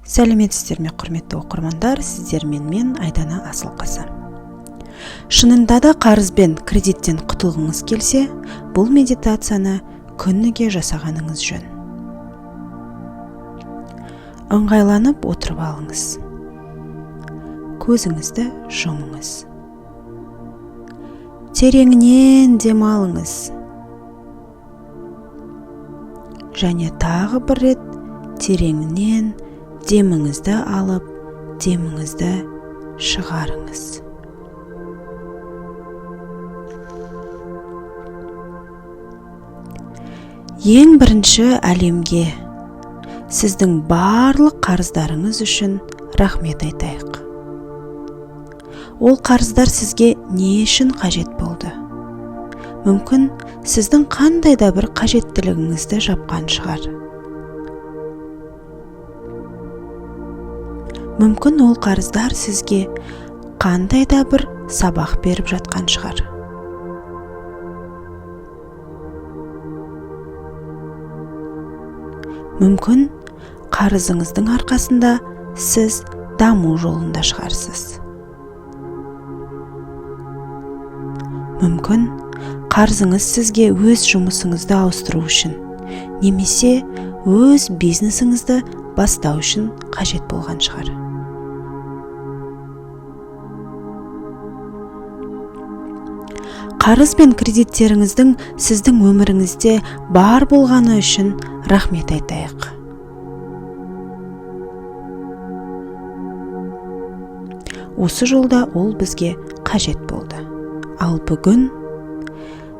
Сәлеметсіздер ме, құрметті оқырмандар! Сіздермен мен, Айдана Асылқызы. Шынында да қарыз бен кредиттен құтылғыңыз келсе, бұл медитацияны күніге жасағаныңыз жөн. Ыңғайланып отырып алыңыз. Көзіңізді жұмыңыз. Тереңінен дем алыңыз. Және тағы бір рет тереңінен деміңізді алып, деміңізді шығарыңыз. Ең бірінші әлемге сіздің барлық қарыздарыңыз үшін рахмет айтайық. Ол қарыздар сізге не үшін қажет болды? Мүмкін, сіздің қандай да бір қажеттілігіңізді жапқан шығар. Мүмкін, ол қарыздар сізге қандай да бір сабақ беріп жатқан шығар. Мүмкін, қарызыңыздың арқасында сіз даму жолында шығарсыз. Мүмкін, қарызыңыз сізге өз жұмысыңызды ауыстыру үшін немесе өз бизнесіңізді бастау үшін қажет болған шығар. Қарыз бен кредиттеріңіздің сіздің өміріңізде бар болғаны үшін рахмет айтайық. Осы жолда ол бізге қажет болды. Ал бүгін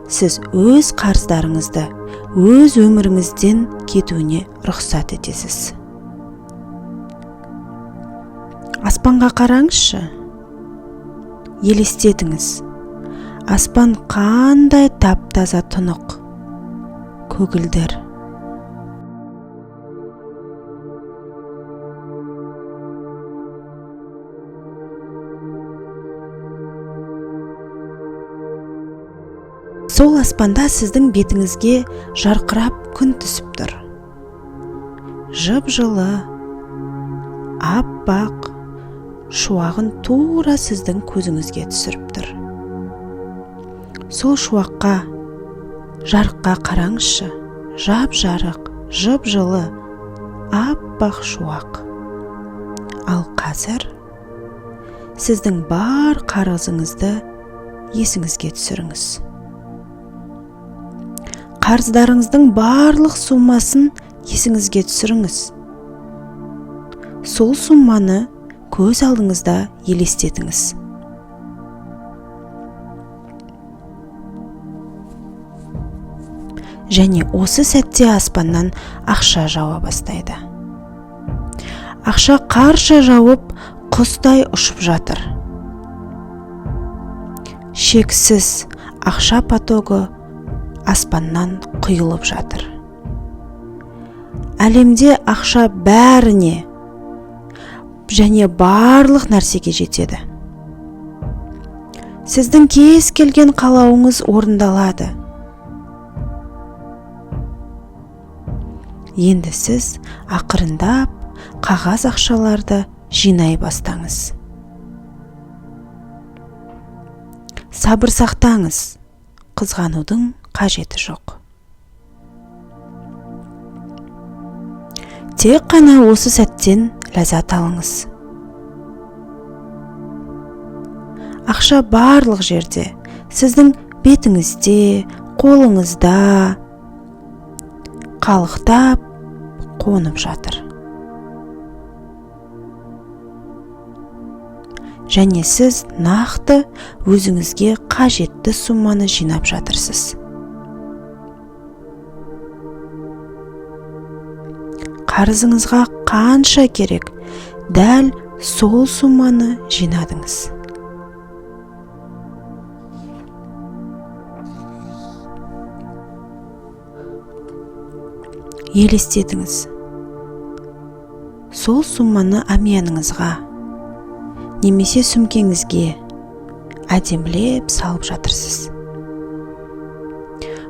сіз өз қарыздарыңызды өз өміріңізден кетуіне рұқсат етесіз. Аспанға қараңызшы, елестетіңіз. Аспан қандай тап-таза тұнық, көгілдір. Сол аспанда сіздің бетіңізге жарқырап күн түсіп тұр. Жып-жылы, аппақ шуағын тура сіздің көзіңізге түсіріп тұр. Сол шуаққа, жарыққа қараңызшы. Жап-жарық, жып-жылы, аппақ шуақ. Ал қазір сіздің бар қарызыңызды есіңізге түсіріңіз. Қарыздарыңыздың барлық суммасын есіңізге түсіріңіз. Сол сумманы көз алдыңызда елестетіңіз. Және осы сәтте аспаннан ақша жауа бастайды. Ақша қарша жауып, құстай ұшып жатыр. Шексіз ақша потогы аспаннан құйылып жатыр. Әлемде ақша бәріне және барлық нәрсеге жетеді. Сіздің кез келген қалауыңыз орындалады. Енді сіз ақырындап қағаз ақшаларды жинай бастаңыз. Сабыр сақтаңыз, қызғанудың қажеті жоқ. Тек қана осы сәттен ләззат алыңыз. Ақша барлық жерде, сіздің бетіңізде, қолыңызда қалықтап қонып жатыр. Және сіз нақты өзіңізге қажетті сумманы жинап жатырсыз. Қарызыңызға қанша керек, дәл сол сумманы жинадыңыз. Елестетіңіз. Сол сумманы әмияныңызға немесе сөмкеңізге әдемілеп салып жатырсыз.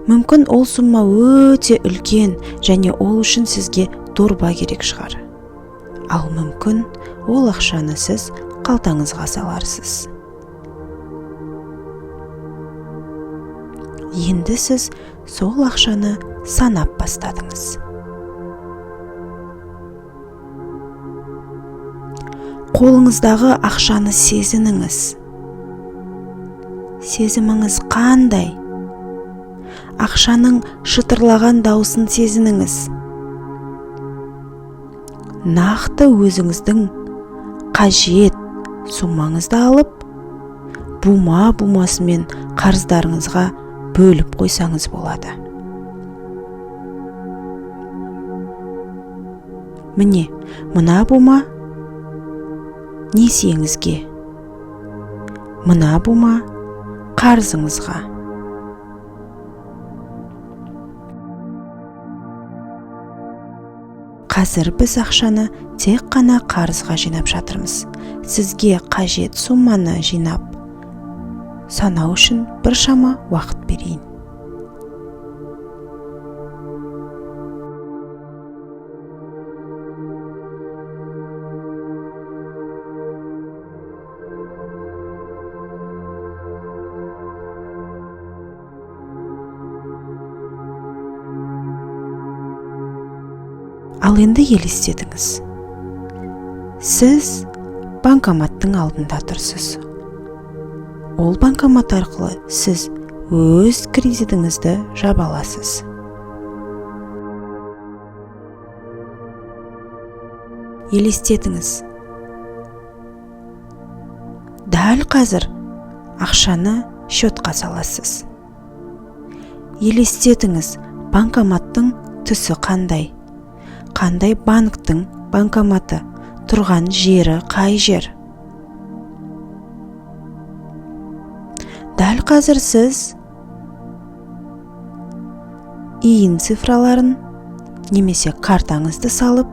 Мүмкін, ол сумма өте үлкен және ол үшін сізге дорба керек шығар. Ал мүмкін ол ақшаны сіз қалтаңызға саларсыз. Енді сіз сол ақшаны санап бастадыңыз. Қолыңыздағы ақшаны сезініңіз. Сезіміңіз қандай? Ақшаның шытырлаған даусын сезініңіз. Нақты өзіңіздің қажет суммаңызды алып, бума-бумасымен қарыздарыңызға бөліп қойсаңыз болады. Міне, мына бума несиеңізге, мына бума қарызыңызға. Қазір біз ақшаны тек қана қарызға жинап жатырмыз. Сізге қажет сумманы жинап санау үшін біршама уақыт берейін. Ал енді елестетіңіз. Сіз банкоматтың алдында тұрсыз. Ол банкомат арқылы сіз өз кредитіңізді жаба аласыз. Елестетіңіз. Дәл қазір ақшаны счетқа саласыз. Елестетіңіз, банкоматтың түсі қандай? Қандай банктің банкоматы, тұрған жері қай жер? Дәл қазір сіз ИИН цифраларын немесе картаңызды салып,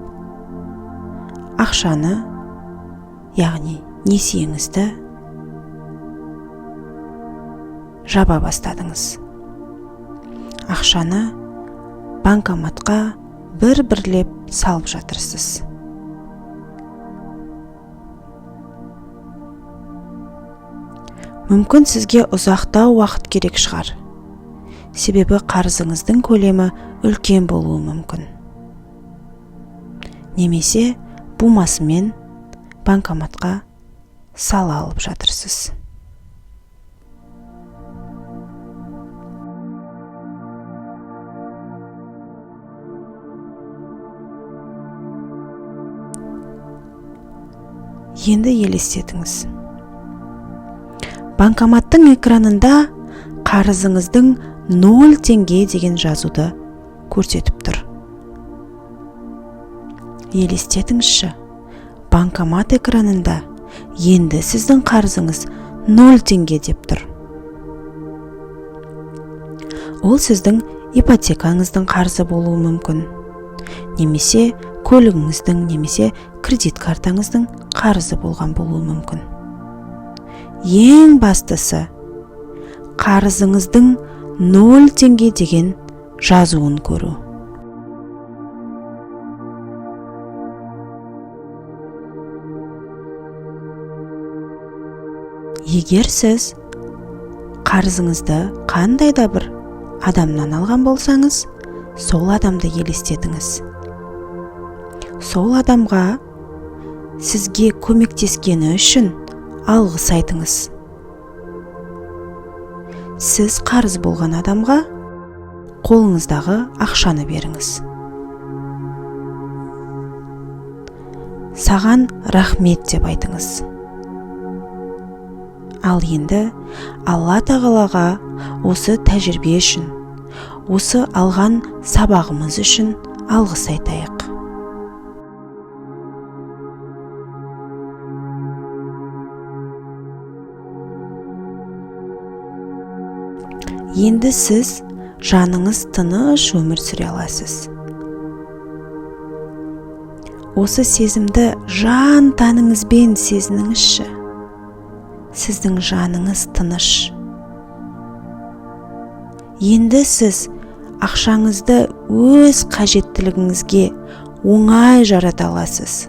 ақшаны, яғни несиеңізді жаба бастадыңыз. Ақшаны банкоматқа бір-бірлеп салып жатырсыз. Мүмкін сізге ұзақтау уақыт керек шығар. Себебі қарызыңыздың көлемі үлкен болуы мүмкін. Немесе бумасымен банкоматқа сала алып жатырсыз. Енді елестетіңіз. Банкоматтың экранында қарызыңыздың 0 теңге деген жазуды көрсетіп тұр. Елестетіңізші, банкомат экранында енді сіздің қарызыңыз 0 теңге деп тұр. Ол сіздің ипотекаңыздың қарызы болуы мүмкін. Немесе көлігіңіздің, немесе кредит картаңыздың қарызы болған болуы мүмкін. Ең бастысы, қарызыңыздың 0 теңге деген жазуын көру. Егер сіз қарызыңызды қандай да бір адамнан алған болсаңыз, сол адамды елестетіңіз. Сол адамға сізге көмектескені үшін алғыс айтыңыз. Сіз қарыз болған адамға қолыңыздағы ақшаны беріңіз. Саған рахмет деп айтыңыз. Ал енді Алла Тағалаға осы тәжірибе үшін, осы алған сабағымыз үшін алғыс айтайық. Енді сіз жаныңыз тыныш өмір сүре аласыз. Осы сезімді жан тәніңізбен сезініңізші. Сіздің жаныңыз тыныш. Енді сіз ақшаңызды өз қажеттілігіңізге оңай жарата аласыз.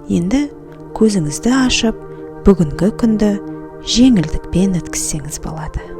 Енді көзіңізді ашып, бүгінгі күнді жеңілдікпен өткізсеңіз болады.